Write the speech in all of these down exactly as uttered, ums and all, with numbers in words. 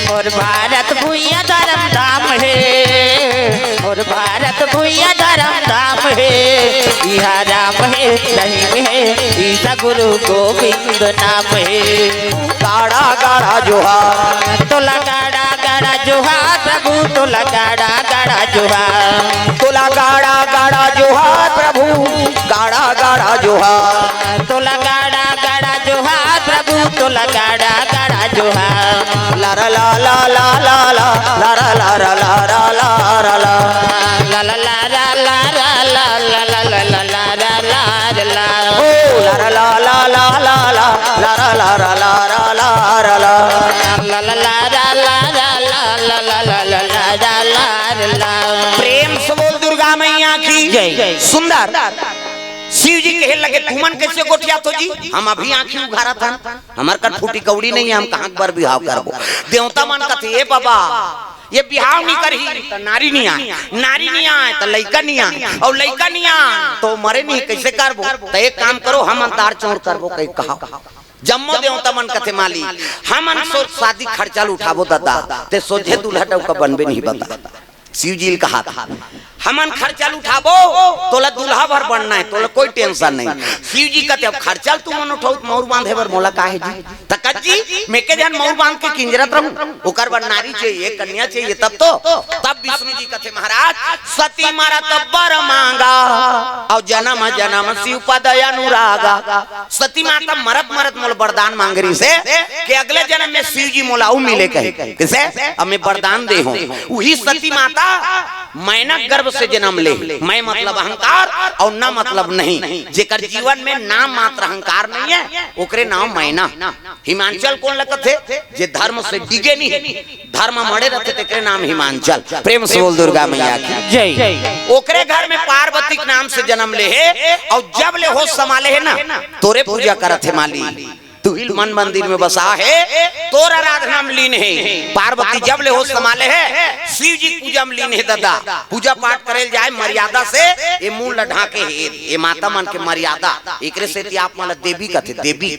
मोर भारत भुइयां धरम धाम हे, मोर भारत भुइयां धरम धाम हे। इहां राम हे, रहीम हे, ईसा गुरु गोविंद नाम हे। गाड़ा गाड़ा जोहार। तोला गाड़ा गाड़ा जोहार प्रभु, तोला गाड़ा गाड़ा जोहार। तोला गाड़ा गाड़ा जोहार प्रभु, गाड़ा गाड़ा जोहार। तोला गाड़ा गाड़ा जोहार प्रभु, तोला गाड़ा गाड़ा जोहार। ला रा ला ला ला ला ला, ला रा ला रा ला रा ला रा ला। ला ला ला रा ला रा ला ला ला ला ला ला ला ला। ओ ला रा ला ला ला ला ला, ला रा ला रा ला रा ला रा ला। ला ला ला रा ला रा ला ला ला ला ला ला ला ला ला। प्रेम से बोल दुर्गा मैया की जय। सुंदर। शिव जी कहे लगे, "तुमन कैसे गोठियात हो जी? हम अभी आंखी उघारत हन, हमर कन फूटी कौड़ी नहीं है, हम कहाँ बर बिहाव करबो?" देवता मन कथे, "ए बाबा, ये बिहाव नहीं करही त नारी नहीं आए, नारी नहीं आए त लइका नहीं आए, और लइका नहीं आए तो मरे नहीं, कैसे करबो? त एक काम करो, हम अंतार चौर करबो," कही कहा। जम्मो देवता मन कथे, "माली, हमन सो शादी खर्चा ल उठाबो ददा, ते सोझे दूल्हा टौका बनबे नहीं बता।" शिव जी ल कहा था, "हमन खर्चा ल उठाबो, तोला दूल्हा भर बनना है, तोला कोई टेंशन नहीं।" शिव जी कथे, "अब खर्चा ल तुमन उठाओ, त मौर बांधे बर मोला का हे जी?" त कत जी, मैं के जन मौर बांध के किंजरत रहूं, ओकर बर नारी चाहिए, कन्या चाहिए, तब तो। तब विष्णु जी कथे, "महाराज, सती मरत बर मांगा, और जन्म जन्म शिव पद अनुरागा।" सती माता मरत मरत मोला वरदान मांग रही से कि अगले जन्म में शिव जी मोला अउ मिले कहे। किसे? अब मैं वरदान दे हूं। वही सती माता मैना गर्भ से जन्म ले। मैं मतलब अहंकार और ना मतलब नहीं। जेकर जीवन में नाम मात्र अहंकार नहीं है, ओकरे नाम मैना। हिमांचल कोन ल कथे? जे धर्म से डिगे नहीं, धर्म म अड़े रथे, तेकरे नाम हिमांचल। प्रेम से बोल दुर्गा मैया की जय। ओकरे घर में पार्वती के नाम से जन्म ले हे, और जब ले होश संभाले हे ना, तोरे पूजा करत हे माली। तुहिल मन मंदिर में बसा हे, तोर आराधना में लीन हे। पार्वती जब ले होश संभाले हे, शिव जी पूजा में लीन हे ददा। पूजा पाठ करे ल जाए मर्यादा से, ये मुंह ल ढांके हे, ये माता मन के मर्यादा। एकरे सेती आप मन ल देवी कथे, देवी।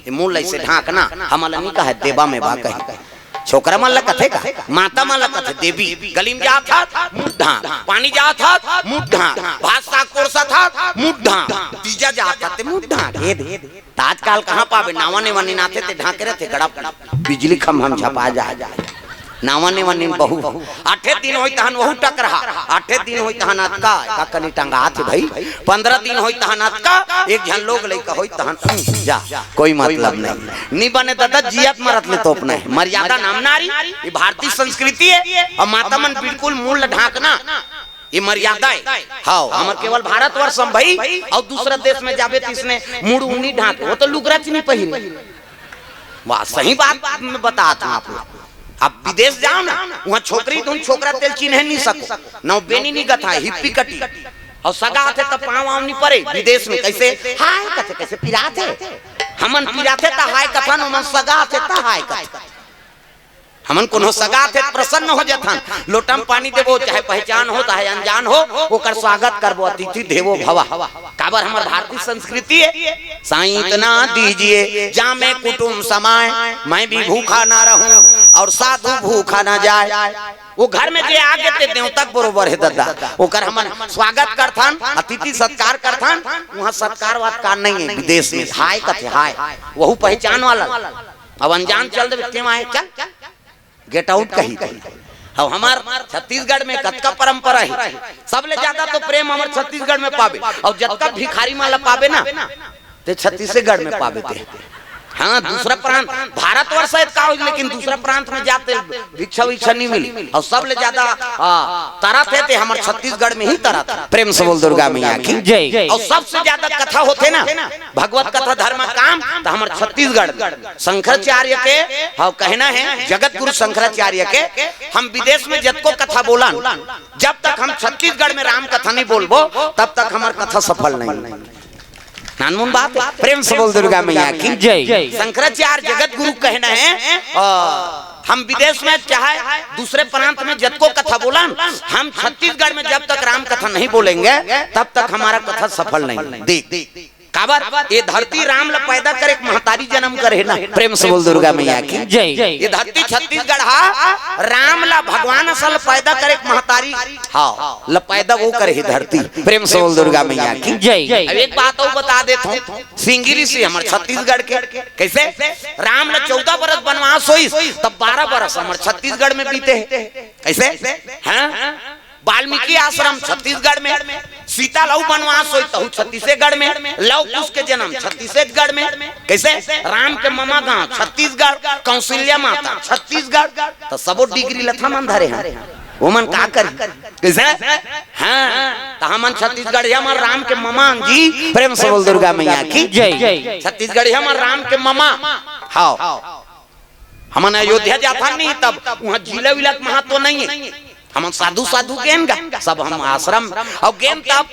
ये मुंह ल ऐसे ढांकना, हमन ल नहीं कहे देवा में बा कही। छोकरा मन ल कथे का? माता मन ल कथे देवी। गली में जात हत, मुंह ढांक। पानी जात हत, मुंह ढांक। भात साग परोसत हत, मुंह ढांक। तीजा जात हत, ते मुंह ढांक। हे दे। त आजकल कहाँ पाबे? नावा नेवा नीन आथे ते ढांके रथे गड़ा। बिजली खम्भा म झपा जा। नावा नेवा नीन बहू। आठे दिन होई तहन वहू टकरहा। आठे दिन होई तहन अतका, का कनी टंगा आथे भाई। पंद्रह दिन होई तहन अतका, एक झन लोग लइका होई तहन, उम, जा। कोई मतलब नहीं। नी बने ददा, जियत मरत ले तोपना हे। मर्यादा नाम नारी, ये भारतीय संस्कृति हे। और माता मन बिल्कुल मुंह ल ढांकना, ये मर्यादा हे। हाव, हमर केवल भारतवर्ष में भाई, और दूसरा देश में जाबे त इसने मुंह उंडी ढांक, वो तो लुगरा च नहीं पहिरे। वाह, सही बात मैं बतात हूं आप लोग। आप विदेश जाओ ना, वहां छोकरी धुन छोकरा तेल चिन्हे नहीं सको, नौ बेनी नहीं गथा, हिप्पी कटी। और सगा आथे त पांव आंव नहीं परे। विदेश में कैसे हाय कथे, कैसे पिराथे। हमन पिराथे त हाय कथन, ओमन सगा आथे त हाय कथे। हमन कोनो सगा आथे त प्रसन्न हो जथन, लोटा म पानी देबो, चाहे पहचान हो, चाहे अनजान हो, ओकर स्वागत करबो, अतिथि देवो भव। काबर हमर भारतीय संस्कृति हे, साईं इतना दीजिए, जामे कुटुम समाए, मैं भी भूखा ना रहूं और साधु भूखा ना जाए। वो घर में जे आगे ते देवता के बरोबर हे ददा, ओकर हमन स्वागत करथन, अतिथि सत्कार करथन। वहां सत्कार वात्कार नहीं हे विदेश में, हाय कथे हाय, वहू पहचान वाला। अब अनजान चल देबे, तेमा हे, चल, गेट आउट कही। अब हमार छत्तीसगढ़ में कतका परंपरा हे, सबले ज्यादा तो प्रेम हमार छत्तीसगढ़ में पाबे, और जतका भिखारी मन ल पाबे ना, ते छत्तीसगढ़ में पाबे ते। हाँ, दूसरा प्रांत, भारतवर्ष हे का हो, लेकिन दूसरा प्रांत में जाते भिक्षा विक्षा नहीं मिली। और सबले ज्यादा, आ, तरत हे ते हमार छत्तीसगढ़ में ही तरत हे। प्रेम से बोल दुर्गा मैया की जय। और सबसे ज्यादा कथा होथे ना, भगवत कथा धर्म काम, त हमर छत्तीसगढ़ में शंकराचार्य के, हाँ, कहना हे, जगत गुरु शंकराचार्य के, हम विदेश में जतको कथा बोलन, जब तक हम छत्तीसगढ़ में राम कथा नहीं बोलबो, तब तक हमर कथा सफल नहीं। नानमुन बात हे, प्रेम से बोल दुर्गा मैया की जय। शंकराचार्य जगत गुरु कहना हे, आ, हम विदेश में चाहे दूसरे प्रांत में जतको कथा बोलन, हम छत्तीसगढ़ में जब तक राम कथा नहीं बोलेंगे, तब तक हमारा कथा सफल नहीं। देख, काबर? ये धरती राम ला पैदा करे के महतारी जन्म करे ना। प्रेम से बोल दुर्गा मैया की। जय। ये धरती छत्तीसगढ़ हा राम ला भगवान असन पैदा करे के महतारी, हाँ, ला पैदा वो करे हे धरती। प्रेम से बोल दुर्गा मैया की। जय। अब एक बात अउ बता देत हूँ, सिंगिरी से हमर छत्तीसगढ़ के, कैसे राम ला चौदह बरस बनवास होइस, तब बारह बरस हमर छत्तीसगढ़ में बीते हे। कैसे? हाँ, वाल्मीकि आश्रम छत्तीसगढ़ में, सीता लव बनवास होई तहु छत्तीसगढ़ में, लव कुश के जन्म छत्तीसगढ़ में। कैसे? राम के ममा गांव छत्तीसगढ़, कौशल्या माता छत्तीसगढ़। तो सबो डिग्री लथा मन धरे हैं, वो मन का करी? कैसे? हाँ, तो हमन छत्तीसगढ़िया मन राम के ममा जी। प्रेम से बोल दुर्गा मैया की। जय। छत्तीसगढ़िया मन राम के ममा। हाँ, हमन अयोध्या जाथन नहीं, तब वहाँ जिला विला के महत्व नहीं है। हमन साधु साधु गेन गा, सब हम आश्रम अउ गेन, तब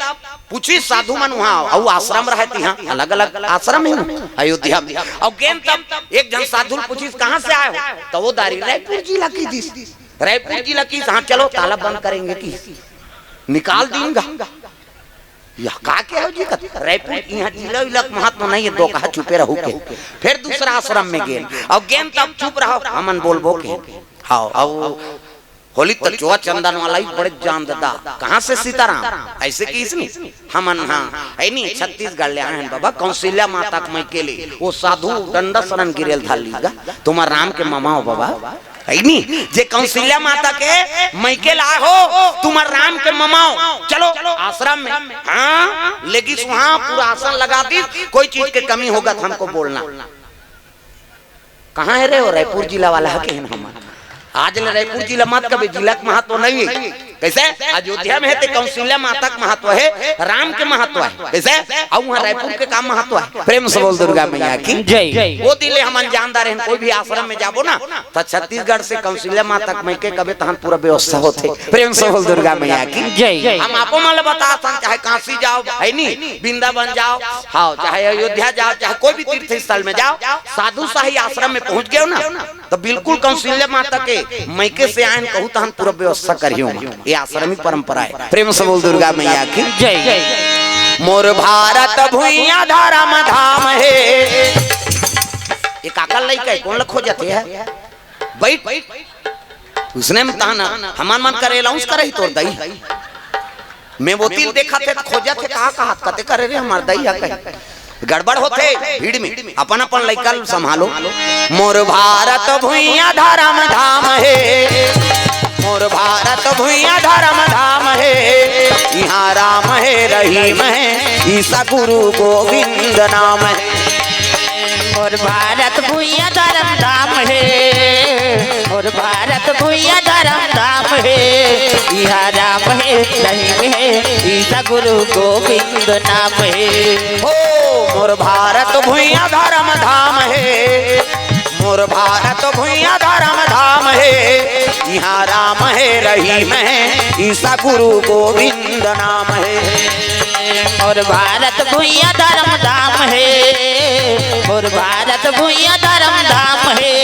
पूछी साधु मन वहाँ, अउ आश्रम रहती, हाँ, अलग अलग आश्रम है अयोध्या में। अउ गेन, तब एक जन साधु पूछी, "कहाँ से आए हो?" तो वो दारी, "रायपुर जिला की दिस।" "रायपुर जिला की, हाँ, चलो ताला बंद करेंगे की निकाल दीन गा।" "यह का के हो जी?" कथे, "रायपुर, यहाँ जिला विला के महत्व नहीं है, दो कहा चुपे रहू के।" फिर दूसरा आश्रम में गेन, अउ गेन तब चुप रहो, हमन बोलबो के। हाँ, अउ होली तो चोआ चंदन वाला ही बड़े जान दादा, "कहाँ से सीताराम?" ऐसे किस नहीं, "हमन हाँ, है नहीं, छत्तीसगढ़ ले आए हैं बाबा, कौशल्या माता के मइके ले।" वो साधु डंडा सरन गिरेल धर ली गा, "तुम्हार राम के ममा हो बाबा।" है नी, "जे कौशल्या माता के मइके ला हो, तुम्हार राम के ममाओ, चलो आश्रम में।" हाँ, लेकिस वहाँ पूरा आसन लगा दी, "कोई चीज के कमी होगा तो हमको बोलना।" कहाँ है रे वो रायपुर जिला वाला है, कहेन हमन। आज ले रायपुर जिला मत कबे, जिला के महत्व नहीं है। कैसे? अयोध्या में है ते कौशल्या माता के महत्व है, राम के महत्व है। कैसे? अउ वहाँ रायपुर के का महत्व है? प्रेम से बोल दुर्गा मैया की। जय। वो दिन ले हमन जानदा रहन, कोई भी आश्रम में जाबो ना, तो छत्तीसगढ़ से कौशल्या माता के मइके कबे तहन पूरा व्यवस्था होथे। प्रेम से बोल दुर्गा मैया की। जय। हम आपो मन ल बताथन, चाहे काशी जाओ, है नी, वृंदावन जाओ, हाँ, चाहे अयोध्या जाओ, चाहे कोई भी तीर्थ स्थल में जाओ, साधु शाही आश्रम में पहुंच गए हो ना, तो बिल्कुल कौशल्या माता के मइके से आयन कहू तहन पूरा व्यवस्था करियो। ये आश्रमी परंपरा है। प्रेम से बोल दुर्गा मैया की। जय। "मोर भारत भुइयां धर्म धाम हे।" ये काकर लइका है, कौन ल खोजत है? बैठ, उसने में तहन हमन मन करे अनाउंस करही तोर दई। मैं वो तिल देखत हे, खोजत हे, कहाँ कहाँ कते करे रे हमर दई ह कहे। गड़बड़ होथे भीड़ में, अपन अपन लइका ल संभालो। "मोर भारत भुइयां धर्म धाम हे, मोर भारत भुइयां धर्म धाम हे, इहाँ राम हे रहीम हे, ईसा गुरु गोविंद नाम हे।" मोर भारत भुइयां धर्म धाम हे, मोर भारत भुइयां धर्म धाम हे, इहाँ राम हे रहीम हे, ईसा गुरु गोविंद नाम हे। हो, मोर भारत भुइयां धर्म धाम हे, मोर भारत भुइयां धर्म धाम हे, इहाँ राम हे रहीम हे, ईसा गुरु गोविंद नाम हे। मोर भारत भुइयां धर्म धाम हे, मोर भारत भुइयां धर्म धाम हे,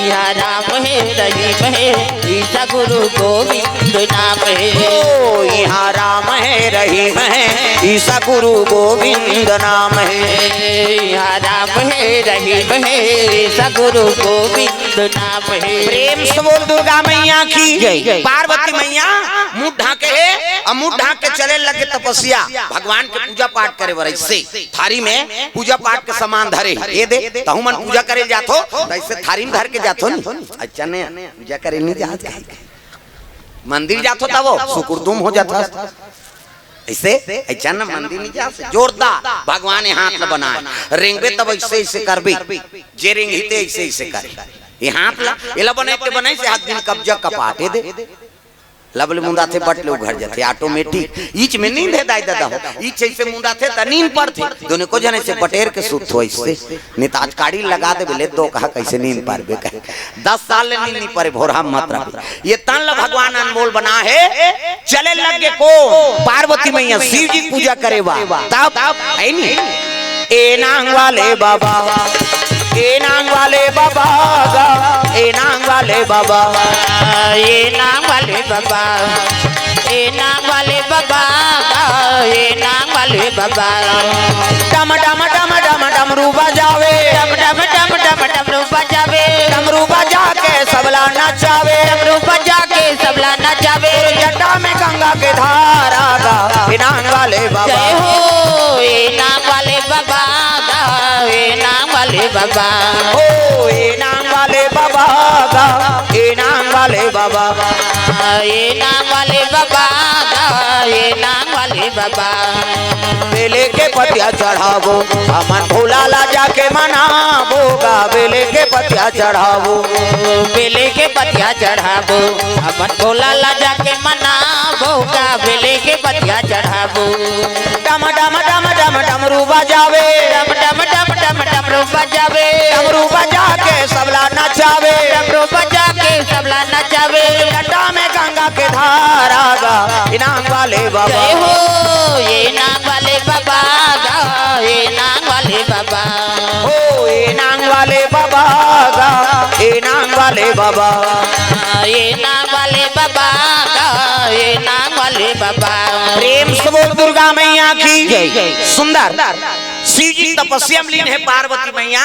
इहाँ राम हे रहीम हे, ईसा गुरु गोविंद नाम हे। ओ, इहाँ राम हे रहीम हे, ईसा गुरु गोविंद नाम हे। इहाँ राम हे रहीम हे, ईसा गुरु गोविंद नाम हे। प्रेम से बोल दुर्गा मैया की। जय। पार्वती मैया मुंह ढांके हे, अउ मुंह ढांक के चले लगे तपस्या, भगवान के पूजा पाठ करे बर। ऐसे थारी में पूजा पाठ के सामान धरे हे, ये दे, तहु मन पूजा करे जाथो, तो ऐसे थारी में धर के जाथो नी। अच्छा ने पूजा करे नहीं जात कहे। मंदिर जाथो तब वो सुकुरदुम हो जाता। ऐसे, ऐसा ना मंदिर नहीं जा से। जोरदार भगवान ये हाथ ल बनाए। रेंगबे तब ऐसे, ऐसे करबे। जे रेंगही ते ऐसे, ऐसे करे। ये हाथ ला, एला बनाई ते बनाई से हाथ दिन कब्जा कपाटे दे। लबले मुंदाथे बट ले उघर जाथे, automatic। ईच में नींद हे दाई ददा हो। ईच ऐसे मुंदाथे त नींद पड़थे। दोनों को जने से बटेर के सुत हो ऐसे। नहीं तो आज काड़ी लगा दे बोले दो कहा कैसे नींद पारबे कहे। दस साल ले नींद नहीं पड़े, भोरहा मत रहे। ये तन ल भगवान अनमोल बना हे। चले लग गे को पार्वती मैया शिव जी पूजा करे बा। तब है नी। ए नांग वाले बाबा, ए नांग वाले बाबा गा, ए नांग वाले बाबा। ए नांग वाले बाबा, ए नांग वाले बाबा गा, ए नांग वाले बाबा। डम डम डम डम डमरू बजावे। डम डम डम डम डमरू बजावे। डमरू बजा के सबला नचावे। डमरू बजा के सबला नचावे। जटा में गंगा के धारा गा, ए नांग वाले बाबा। जय हो, ए नांग वाले बाबा गा, ए नांग वाले बाबा। ओ ए नांग वाले बाबा गा, ए नांग वाले बाबा। ए नांग वाले बाबा गा, ए नांग वाले बाबा। बेले के पतिया चढ़ाबो, हमन भोला ला जाके मनाबो गा। बेले के पतिया चढ़ाबो। बेले के पतिया चढ़ाबो, हमन भोला ला जाके मनाबो गा। बेले के पतिया चढ़ाबो। डम डम डम डम डमरू बजावे। डम डम डम डम डमरू बजावे। डमरू बजा के सबला नचावे। डमरू बजा के सबला नचावे। जटा में गंगा के धारा गा, ए नांग वाले बाबा। जय हो, ए नांग वाले बाबा गा, ए नांग वाले बाबा। ओ ए नांग वाले बाबा गा, ए नांग वाले बाबा। ए नांग वाले बाबा गा, ए नांग वाले बाबा। प्रेम से बोल दुर्गा मैया की जय। सुंदर। शिव जी तपस्या में लीन है, पार्वती मैया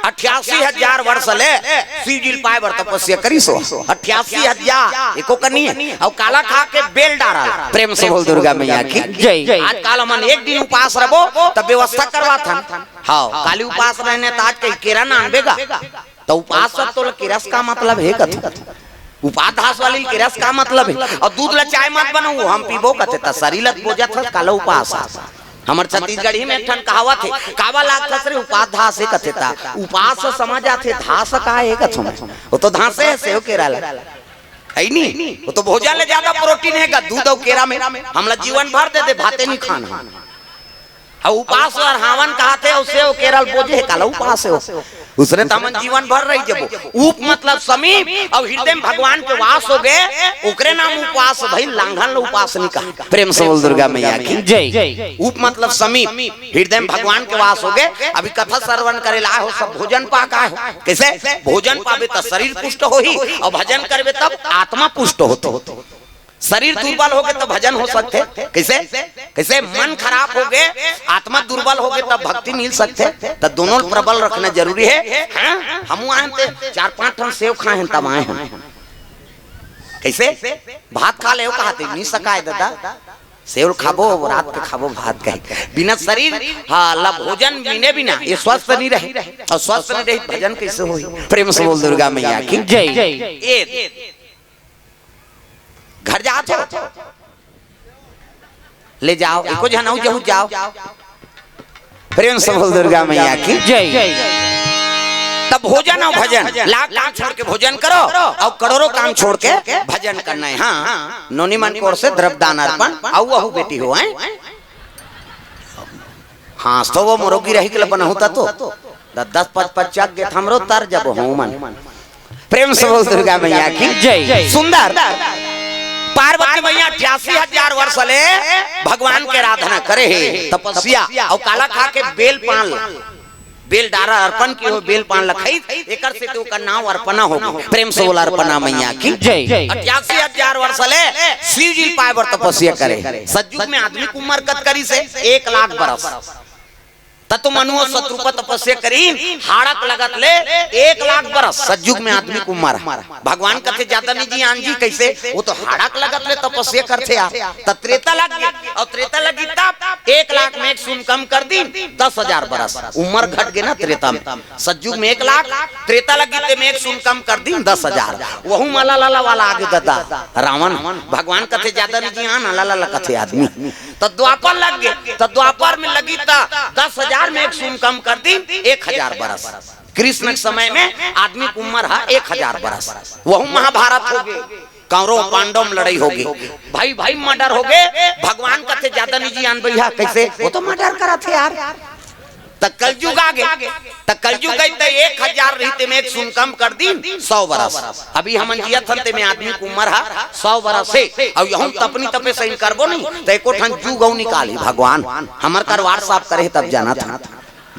अट्ठासी हजार वर्ष ले शिव जी पाए बर तपस्या करिस हो। अट्ठासी हजार एको कनी है। अउ काला खा के बेल डारा। प्रेम से बोल दुर्गा मैया की जय। आजकल हमन एक दिन उपास रहबो, तब व्यवस्था करवाथन। हाँ, काली उपास रहने त आज कहीं केरा ना आनबे गा। त उपास सब तो केरा से का मतलब है कथू? उपास धास वाली केरा से का मतलब है? अउ दूध ला चाय मत बनाऊ, हम पीबो कथे त शरीर ला बोजत हस काला उपास। हमर छत्तीसगढ़ी में एक ठन कहावत है, कावा लागथस रे उपास धास है कथे त उपास समझ आथे, धास का है कथू? वो तो धासे है, सेव केरा ला। है नी? वो तो भोजन ले ज्यादा प्रोटीन है गा, दूध अउ केरा में। हमला जीवन भर दे दे, भाते नहीं खाना। अउ उपास अउ हावन कहाथे, अउ सेव केरा ल बोजे हे, काला उपास हे। उसने त हमन जीवन भर रहि जबो। उप मतलब समीप, अउ हृदय में भगवान के वास होगे, ओकरे नाम उपास भई, लांघन ल उपास नइ कहा। प्रेम से बोल दुर्गा मैया की जय। उप मतलब समीप, हृदय में भगवान के वास होगे। अभी कथा श्रवण करे ला हो, सब भोजन पा का हो। कइसे? भोजन पाबे त शरीर पुष्ट होही, अउ भजन करबे तब आत्मा पुष्ट होथे। शरीर दुर्बल होगे त भजन हो सकथे। कइसे? कइसे? मन खराब होगे, आत्मा दुर्बल होगे, तब भक्ति मिल सकथे। त दोनों ल प्रबल रखना जरूरी हे। हाँ? हमू आए हन ते चार पांच ठन सेव खाए हन, तब आए हन। कइसे? भात खा ले, कहाथे, "नइ सकाय ददा, सेव ल खाबो, रात के खाबो भात," कहे। बिना शरीर, हाँ, ला भोजन मिले बिना ये स्वस्थ नइ रहे, अउ स्वस्थ नइ रहे, भजन कइसे होही? प्रेम से बोल दुर्गा मैया की जय। ये घर जात हो, ले जाओ, एको झन अउ जहू जाओ। प्रेम से बोल दुर्गा मैया की जय। तब भोजन अउ भजन, लाख काम छोड़ के भोजन करो, अउ करोड़ों काम छोड़ के भजन करना हे। हाँ, नोनी मन कोर से द्रव्य दान अर्पण, अउ वहू बेटी हो, हैं? हाँ, तो वो मोरो गिरही के ल बनहू त तो। द-, दस पच पचक गे त हमरो तर जबो हूँ मन। प्रेम से बोल दुर्गा मैया की जय। सुंदर। पार्वती मैया अट्ठासी हजार वर्ष ले भगवान के आराधना करे हे, तपस्या, अउ काला खा के बेल पान ल, बेल डारा अर्पण किए हो, बेल पान ल खाई, एकर से तो ओकर नाम अर्पणा हो गई। प्रेम से बोल अर्पणा मैया की जय। अट्ठासी हजार वर्ष ले शिव जी पाए बर तपस्या करे। सतयुग में आदमी के उम्र कत करिस हे? एक लाख बरस। त तो मनु अउ शतरूपा तपस्या करिन, हाड़क लगत ले एक लाख बरस सतयुग में आदमी के उम्र हे। भगवान कथे, "ज्यादा नइ जियान जी।" कइसे? वो तो हाड़क लगत ले तपस्या करथे यार। त त्रेता लग गे, अउ त्रेता लगी तब एक लाख में एक शून्य कम कर दीन, दस हजार बरस। उम्र घट गे ना त्रेता में। सतयुग में एक लाख, त्रेता लगी ते में एक शून्य कम कर दीन, दस हजार। वहू माला लाला वाला आगे ददा, रावण। भगवान कथे, "ज्यादा नइ जियान, लाला लाला कथे आदमी।" त द्वापर लग गे, त द्वापर में लगी त दस हजार में एक शून्य कम कर दीन, एक हजार बरस। कृष्ण के समय में आदमी के उम्र हे एक हजार बरस। वहू महाभारत हो गे, कौरव पांडव में लड़ाई हो गे, भाई भाई मर्डर हो गे। भगवान कथे, "ज्यादा नइ जियान भैया।" कइसे? वो तो मर्डर करत हे यार। त कलयुग आ गे, त कलयुग आई त एक हजार रही, ते में एक शून्य कम कर दीन, सौ बरस। अभी हमन जियत हन, ते में आदमी के उम्र हे सौ बरस हे। अउ यहू तपनी तपे सही करबो नहीं, त एको ठन जुग अउ निकाली भगवान। हमर कर WhatsApp करे हे, तब जानत हन।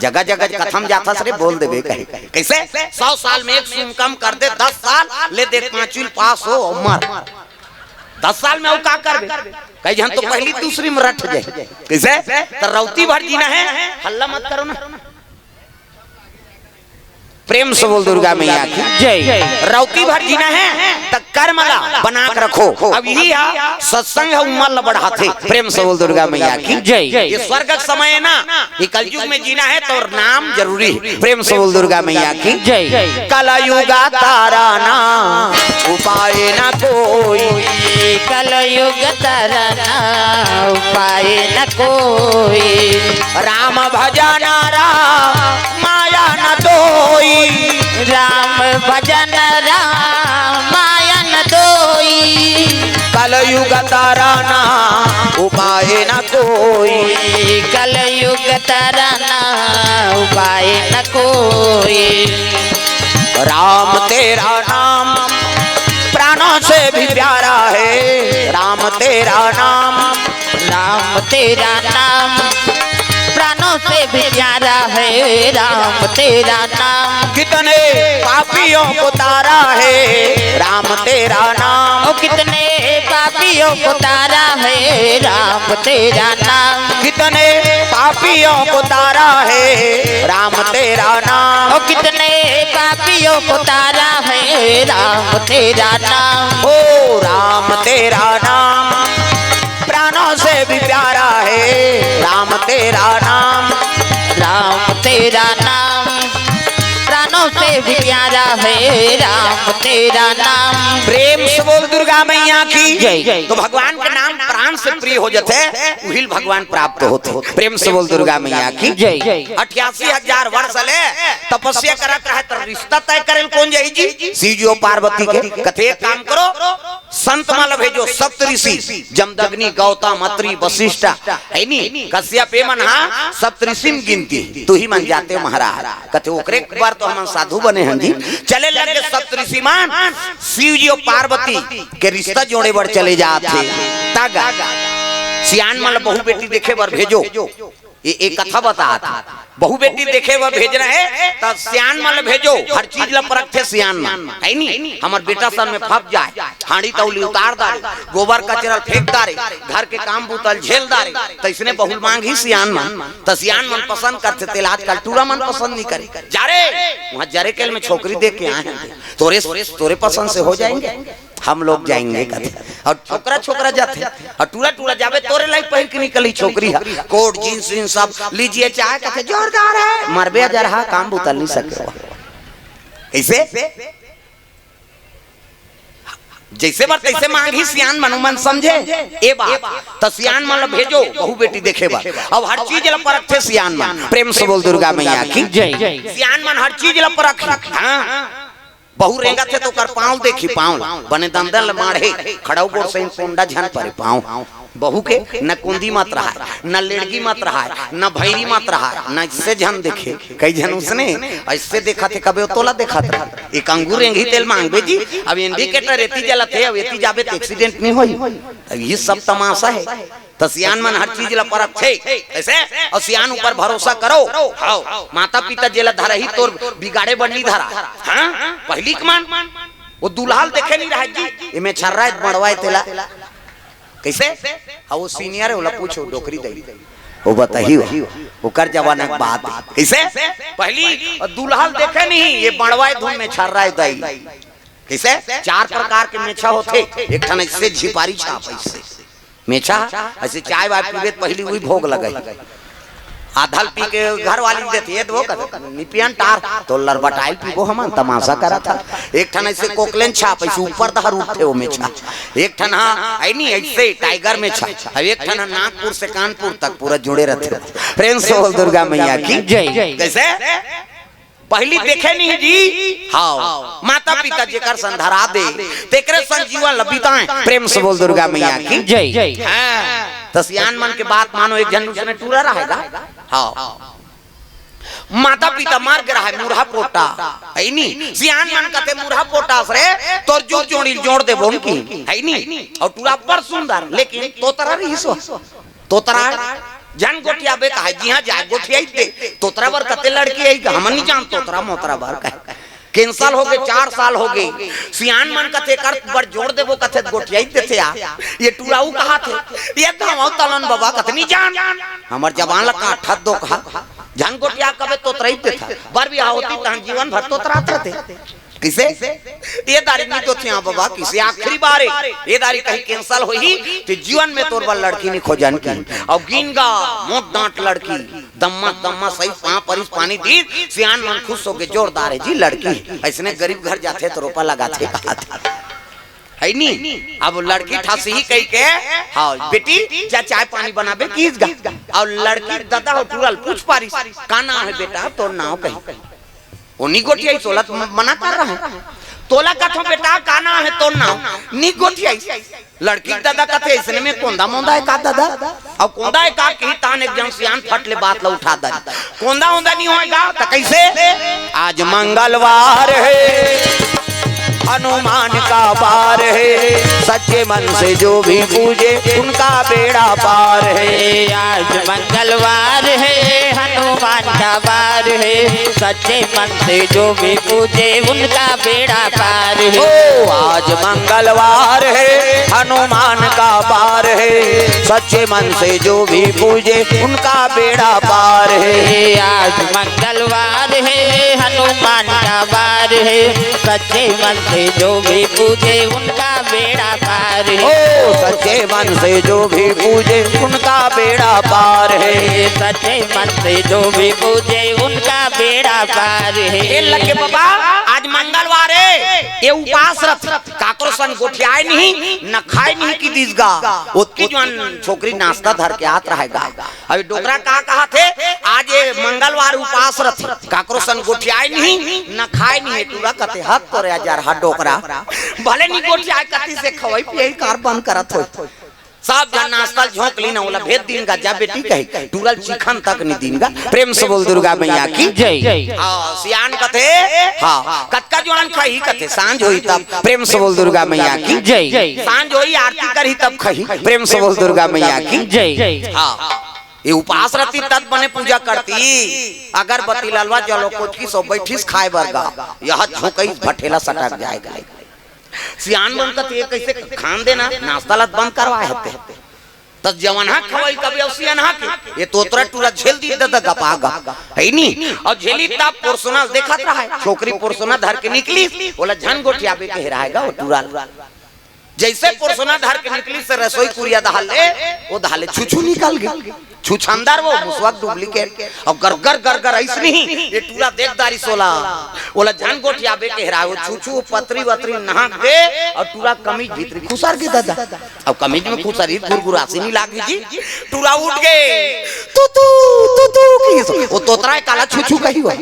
जगह जगह कथम जाथस रे, बोल देबे कहे। कइसे? सौ साल में एक सुन कम कर दे, दस साल ले दे, पांचवी पास हो अउ मर। दस साल में अउ का करबे? कई झन तो पहली दूसरी में रट जाए। कइसे? त रौती भर जीना हे, हल्ला मत करो ना। प्रेम से बोल दुर्गा मैया की। जय। रौती भर जीना हे त कर्म ला बना के रखो। अब यही हा सत्संग हे, उमर ला बढ़ाथे। प्रेम से बोल दुर्गा मैया की। जय। ये स्वर्ग के समय हे ना, ये कलयुग में जीना हे तो नाम जरूरी हे। प्रेम से बोल दुर्गा मैया की। जय। कलयुग तरना उपाय न कोई। कलयुग तरना उपाय न कोई। राम भजन रामायण दोई। राम भजन रामायण दोई। कलयुग तरना उपाय न कोई। कलयुग तरना उपाय न कोई। राम तेरा नाम प्राणों से भी प्यारा है। राम तेरा नाम। राम तेरा नाम प्राणों से भी प्यारा है। राम तेरा नाम। कितने पापियों को तारा है राम तेरा नाम। ओ कितने पापियों को तारा है राम तेरा नाम। कितने पापियों को तारा है राम तेरा नाम। ओ कितने पापियों को तारा है राम तेरा नाम। ओ राम तेरा नाम प्राणों से भी प्यारा है राम तेरा नाम। राम तेरा नाम प्राणों से भी प्यारा है राम तेरा नाम। प्रेम से बोल दुर्गा मैया की। जय। तो भगवान के नाम प्राण से प्रिय हो जाथे, उहिल भगवान प्राप्त होथे। प्रेम से बोल दुर्गा मैया की। जय। अठासी हजार वर्ष ले तपस्या करत रहे, त रिश्ता तय करेल कोन जाही जी? शिव जी अउ पार्वती के। कथे, एक काम करो, संत मन ल भेजो, सप्त ऋषि, जमदग्नि, गौतम, अत्रि, वशिष्ठ, हे नी, कश्यप, ए मन हा सप्त ऋषि म गिनती। तुही मन जाते महाराज। कथे, ओकरे बर तो हमन साधु बने हन जी। चले लगे सप्त ऋषि मन, शिव जी अउ पार्वती के रिश्ता जोड़े बर चले जात हे। तगा सियान मन ल बहू बेटी देखे बर भेजो। ये एक कथा बतात हे। बहू बेटी देखे बर भेजना हे, त सियान मन ल भेजो। हर चीज ल परखथे सियान मन, हे नी? हमर बेटा सन में फंस जाए, हांड़ी तौली उतार डारे, गोबर कचरा फेंक डारे, घर के काम बूता ल झेल डारे, त इसने बहू ल मांगही सियान मन। त सियान मन पसंद करथे, तेला आजकल टूरा मन पसंद नइ करे। जा रे, वहां जरे केल में छोकरी देख के आए हन, तोरे, तोरे पसंद से हो जाएंगे। हम लोग जाएंगे कथे। अउ छोकरा छोकरा जाथे, अउ टूरा टूरा जाबे, तोरे लाइक पहिर के निकली छोकरी ह, कोट जींस वींस सब लीजिए चाहे, कथे जोरदार हे, मरबे अजरहा, काम बुतल नइ सके। कइसे? जइसे बर तइसे मांगही सियान मन, मन समझे ए बात। त सियान मन ल भेजो बहू बेटी देखे बर। अब हर चीज ल परखथे सियान मन। प्रेम से बोल दुर्गा मैया की। जय। सियान मन हर चीज ल परख। हां, बहू रेंगत हे त ओकर पांव देखी, पांव ल बने दंदन ल माढ़े, खड़ऊ गोड़ सही पोंडा झन परे पांव। बहू के न कुंदी मत रहय, न लेड़गी मत रहय, न भैरी मत रहय, न इससे झन देखे। कई झन उसने अइसे देखत हे, कबे ओ तोला देखत रहे। एक अंगूर रेंगही तेल मांगबे जी, अब indicator एती जलत हे, अब एती जाबे त accident नइ होही। अब ये सब तमाशा हे। त सियान मन हर चीज ल परखथे, अइसे? अउ सियान ऊपर भरोसा करो। हव, माता पिता जेला धरही तोर बिगाड़े बर नइ धरा। हां, पहिली के मन ओ दूल्हा ल देखे नइ रहय जी, एमे छर्रा हे, मड़वा हे तेला। कइसे? हां, ओ senior हे, ओला पूछो, डोकरी दई। ओ बताही हो, ओकर जमाना के बात हे। कइसे? पहिली दूल्हा ल देखे नइ, ये मड़वा हे धुन में छर्रा हे दई। कइसे? चार प्रकार के मेछा होथे, एक ठन अइसे झिपारी छाप अइसे। मेछा, अइसे चाय वाय पीबे त पहिली उही भोग लगही। आधा ल पी के घर वाली ल देथे, "ए दो," कथे, "निपियन टार, तो लरबटाइल पीबो हमन, तमाशा करत हन।" एक ठन अइसे कोकलेन छाप, अइसे ऊपर डहर उठथे ओ मेछा। एक ठन हा, अइ नी, अइसे टाइगर मेछा। अब एक ठन हा नागपुर से कानपुर तक पूरा जुड़े रथे। प्रेम से बोल दुर्गा मैया की। जय। कइसे? पहिली देखे नइ जी? हव। माता पिता जेकर सन धरा दे, तेकरे सन जीवन ल बिताए। प्रेम से बोल दुर्गा मैया की। जय। हां, त सियान मन के बात मानो, एक झन उसने टूरा रहय गा। हव। माता पिता मर गे रहय, मुरहा पोटा। अइ नी? सियान मन कथे, "मुरहा पोटा अस रे, तोर जुग जोड़ी ल जोड़ देबो न कि।" अइ नी? अउ टूरा अब्बड़ सुंदर, लेकिन तोतरा रहिस ओ। तोतरा झन गोठियाबे कहे, जिहाँ जाय गोठियाई दे। तोतरा बर कते लड़की आही गा, हमन नहीं जान तोतरा मोतरा बर कहे। Cancel होगे, चार साल होगे। सियान मन कथे, "कर बर जोर देबो," कथे, "गोठियाई देथे यार।" ये टुरा ऊ कहाथे, ये गाँव तलन बबा कथे, "नहीं जान, हमर जबान ला काटत दो कहा।" झन गोठिया कबे तोतरा ही देथा। बर बिहाव होती तहन जीवन भर तोतरात रहते। किसे? ये दारी नहीं तो थिया बबा, किसे आखिरी बार है। ये दारी कहीं cancel होही, तो जीवन में तोर बर लड़की नहीं खोजन की। अउ गिन गा, मोट डांट लड़की, दम्मा, दम्मा सही पाँव परिस पानी दी, सियान मन खुश होके जोरदार है जी लड़की। ऐसने गरीब घर जाथे तो रोपा लगाथे, कहाथे। है नी? अब लड़की ठासी ही कही के, "हाँ, बेटी, जा चाय पानी बनाबे," कीस गा। अउ लड़की ददा हो टुरा ल पूछ पारिस, "का नाम है बेटा, तोर नाम?" कही। वो नी गोठियाई, तोला तो मना कर रहा है। तोला कथों, "बेटा, का नाम है तोर नाम?" नी गोठियाई। लड़की ददा कथे, "इसने में कोंदा मोंदा है का ददा?" अब कोंदा है का कही, तान एक जन सियान फट ले बात ला उठा दे। कोंदा ओंदा नहीं होएगा तो कैसे? आज मंगलवार है, हनुमान का वार है, सच्चे मन से जो भी पूजे उनका बेड़ा पार है। आज मंगलवार है, हनुमान का वार है, सच्चे मन से जो भी पूजे उनका बेड़ा पार है। ओ, आज मंगलवार है, हनुमान का वार है, सच्चे मन से जो भी पूजे उनका बेड़ा पार है। आज मंगलवार है, हनुमान का वार है, सच्चे मन से जो भी पूजे उनका बेड़ा पार है। ओ, सच्चे मन से जो भी पूजे उनका बेड़ा पार है। सच्चे मन से जो भी पूजे उनका बेड़ा पार है। ए लगे बाबा, आज मंगलवार है, ये उपास रथ, काकरो संग गोठियाए नहीं, न खाए नहीं कि दिस गा। ओतकी जुवान छोकरी नाश्ता धर के आत रहेगा। अभी डोकरा का कहाथे, आज ये मंगलवार उपास रथे, काकरो संग गोठियाए नहीं, न खाए नहीं। टुरा कथे, "हक तोरे हजार हा डोकरा, भले नहीं गोठियाए कती से खवाई पियाई कार बंद करत होय।" सब झन नाश्ता ल झोंक लीन, ओला भेज दीन गा, "जा बेटी," कही, टुरा ल चिखन तक नहीं दीन गा। प्रेम से बोल दुर्गा मैया की जय। हाँ, सियान कथे, हाँ, कतका जुवान खाही कथे, सांझ होही तब। प्रेम से बोल दुर्गा मैया की जय। सांझ होही, आरती करही तब खाही। प्रेम से बोल दुर्गा मैया की जय। हाँ, ये उपास रती तब बने पूजा करती। अगरबत्ती ललवा जलो कोचकी सो बैठिस खाए बर गा, यह झोंकई भठेला सटक जाएगा। सियान मन कथे, "ये कैसे खान देना, नाश्ता लत बंद करवाए हते।" त जवनहा खवाई कबे अउ सियानहा के, ये तोतरा टुरा झेल दी ददा गपा गप, है नी? अउ झेली तब पोरसोना देखत रहा है, छोकरी पोरसोना धर के निकली, ओला झन गोठियाबे कहे रहेगा वो टुरा ल। जैसे पोरसोना धर के निकली से रसोई कुरिया दहाले, वो दहाले छुछू निकल गई। छुछंदर वो मुसवा के duplicate। अउ गरगर गरगर अइसनी, ये टुरा देख दारी सोला। ओला झन गोठियाबे कहे रहा, वो छुछू पतरी वतरी नहाक दे, अउ टुरा कमीज भीतरी खुसर गे ददा। अब कमीज में खुसरी गुरगुरासी नहीं लागी जी। टुरा उठ गे। तू तू, तू तू की। वो तोतरा है काला छुछू कही हुआ।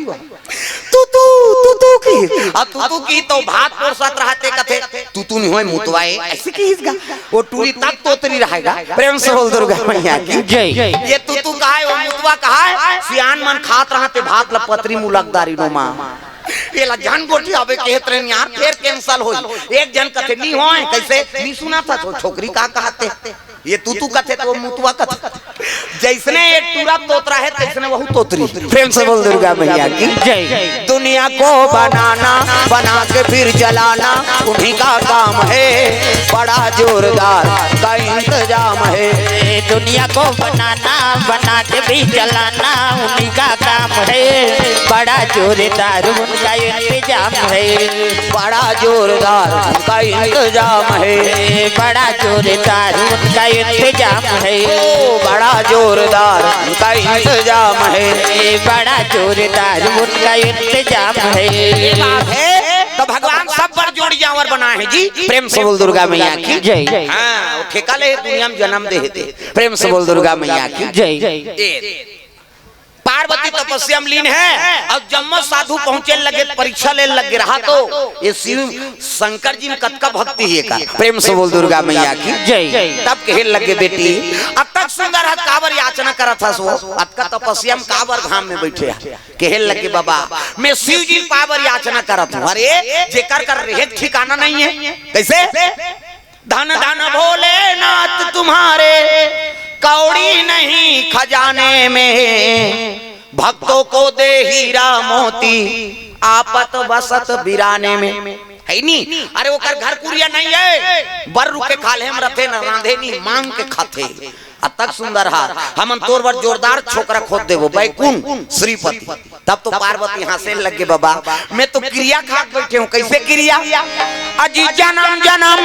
तू तू, तू तू की। अब तू तू की तो भात पोरसत रहते कथे, "तू तू नहीं होय मुतवा ए," ऐसे की इसका। वो टुरी तक तोतरी रहेगा। प्रेम से बोल दुर्गा मैया की जय। ये तू तू कहा है, वो मुतवा कहा है, सियान मन खात रहते भात ल पतरी मुलकदारी नो माँ। ये ला झन गोठियाबे कहत रहन यार, फेर cancel होई। एक झन कथे, "नहीं होय," कैसे? नहीं सुना था तो छोकरी का कहते? ये तू तू कथे तो मुतवा कथे। जैसने ये टुरा तोतरा है, तैसने वहू तोतरी। प्रेम से बोल दुर्गा मैया की जय। दुनिया को बनाना, बना के फिर जलाना, उन्हीं का काम है, बड़ा जोरदार का इंतजाम है। दुनिया को बनाना, बना के भी जलाना, उन्हीं का काम है, बड़ा जोरदार उनका इंतजाम है। बड़ा जोरदार उनका इंतजाम है। बड़ा जोरदार उनका इंतजाम है। ओ, बड़ा जोरदार उनका इंतजाम है। बड़ा जोरदार उनका इंतजाम है। ये बात है, तो भगवान सब बर जोड़ी जांवर बनाए हैं जी। प्रेम से बोल दुर्गा मैया की जय। हाँ, वो ठेका ले दुनिया में जन्म दे थे। प्रेम से बोल दुर्गा मैया की जय। ए, पार्वती तपस्या में लीन है अउ जम्मो साधु पहुंचे लगे, परीक्षा ले लगे रहा तो ये शिव शंकर जी में कतका भक्ति है का। प्रेम से बोल दुर्गा मैया की जय। तब कहे लगे, "बेटी, अतक सुंदर हस, काबर याचना करत हस वो? अतका तपस्या में काबर घाम में बैठे हस?" कहे लगे, "बाबा, मैं शिव जी पावर याचना करत हूँ।" अरे, जेकर कर रहे ठिकाना नहीं है, कैसे? धन धन भोलेनाथ तुम्हारे, कौड़ी नहीं खजाने में, भक्तों को दे हीरा मोती, आपत वसत बिराने में। है नी? अरे, ओकर घर कुरिया नहीं है, बर रुके खाल्हे म रथे, न रांधे नी, मांग के खाथे। अतक सुंदर हार, हमन तोर बर जोरदार छोकरा खोज देबो, बैकुंठ श्रीपति। तब तो पार्वती हाँसे लग गे, बाबा, मैं तो किरिया खा के बैठे हूँ। कैसे किरिया? अजी जन्म जन्म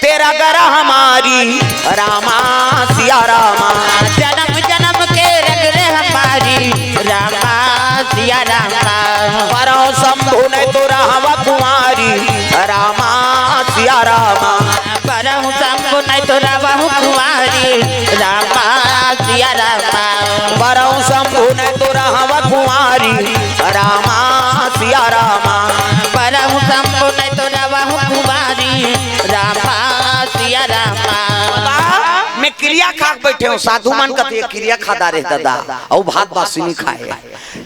तेरा गर हमारी, रामा सिया रामा। जन्म जन्म के रग रे हमारी, रामा सिया रामा। परहु शंभु नहीं तो रहवा कुंवारी, रामा सिया रामा। परहु शंभु नहीं तो रहवा कुंवारी, रामा सिया रामा। परहु शंभु नहीं तो रहवा कुंवारी, रामा सिया रामा। परहु शंभु नहीं तो रहवा कुंवारी, रामा सिया रामा। बाबा, मैं किरिया खा के बैठे हूँ, साधु मन कथे किरिया खा डारे दादा, अउ भात बासी नहीं खाए।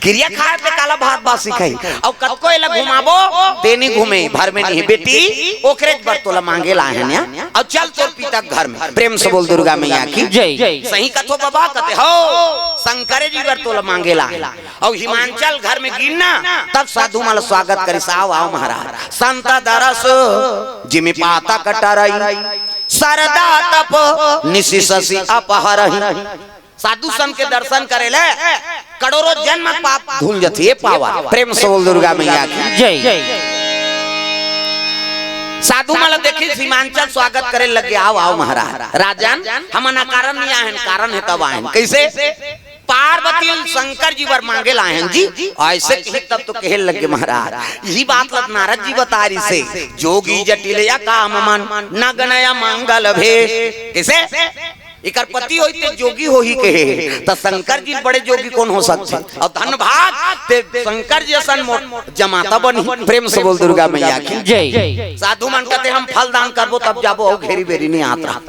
किरिया खाए ते काला भात बासी खाई। अउ कतको एला घुमाबो, ते नहीं घूमे, भर में नहीं। बेटी, ओकरे बर तोला मांगे ला हे ना। अउ चल तोर पिता के घर में। प्रेम से बोल दुर्गा मैया की जय। सही कथो बाबा, कथे हो, शंकर जी बर तोला मांगे ला हे। अउ हिमांचल घर में गिन ना, तब साधु मन ल स्वागत करिस, आओ, आओ महाराज। संत दरस जिमि पातक टरई, सरदा तप निसि ससि अपहरही। साधु संत के दर्शन करे ले करोड़ों जन्म पाप धुल जथे, ये पावन। प्रेम से बोल दुर्गा मैया की जय। साधु मन ल देखिस हिमांचल स्वागत करे लगे, आओ, आओ महाराज। राजन, हमन अकारण नहीं आए हन, कारण हे तब आए हन। कैसे? पार्वती शंकर जी बर मांगे ला आए हन जी। ऐसे कही तब तो कहे लगे महाराज, यही बात ल नारद जी बता रहिसे, जोगी जटिल या काम मन, नगन या मंगल भेष। कैसे? एकर पति होई ते जोगी होही कहे, त शंकर जी बड़े जोगी कोन हो सकथे? अउ धन भाग ते शंकर जी असन मोर जमाता बनही। प्रेम से बोल दुर्गा मैया की जय। साधु मन कथे हम फल दान करबो तब जाबो, अउ घेरी बेरी नहीं आत रहा।